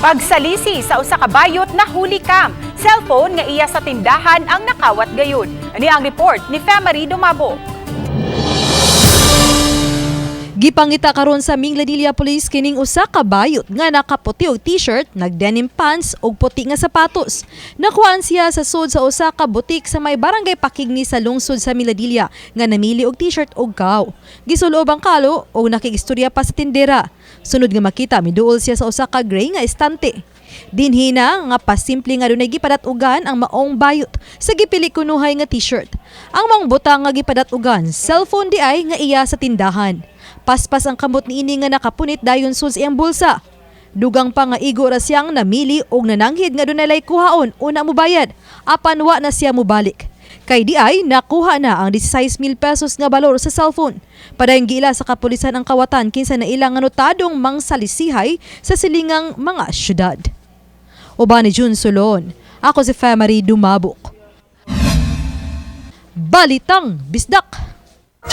Pagsalisi sa usa ka bayot, nahuli cam. Cellphone nga iya sa tindahan ang nakawat gayud. Ani ang report ni Femary Dumabo. Gipangita karon sa Minglanilla Police kining usa ka bayot nga nakaputi og t-shirt, nag-denim pants ug puti nga sapatos. Nakuhaan siya sa sud sa usa ka butik sa may Barangay Pakigni sa lungsod sa Miladilla nga namili og t-shirt ug kaw. Gisulob ang kalo ug nakigistorya pa sa tindera. Sunod nga makita, miduol siya sa usa ka gray nga estante. Dinhi na nga pasimple nga dunay gipadat-ugan ang maong bayot sa gipili kunuhay nga t-shirt. Ang maong butang nga gipadat-ugan, cellphone di ay nga iya sa tindahan. Paspas ang kamot niini nga nakapunit dayon sud sa iyang bulsa. Dugang pa nga igo ra siyang namili og nananghid nga dunay kuhaon una mubayad. Apan wa na siya mubalik. Kay di ay nakuha na ang 16,000 pesos nga balor sa cellphone. Padayong giila sa kapulisan ang kawatan kinsa na ilang anotadong mangsalisihay sa silingang mga syudad. Uban ni June Solon. Ako si Femary Dumabok. Balitang Bisdak.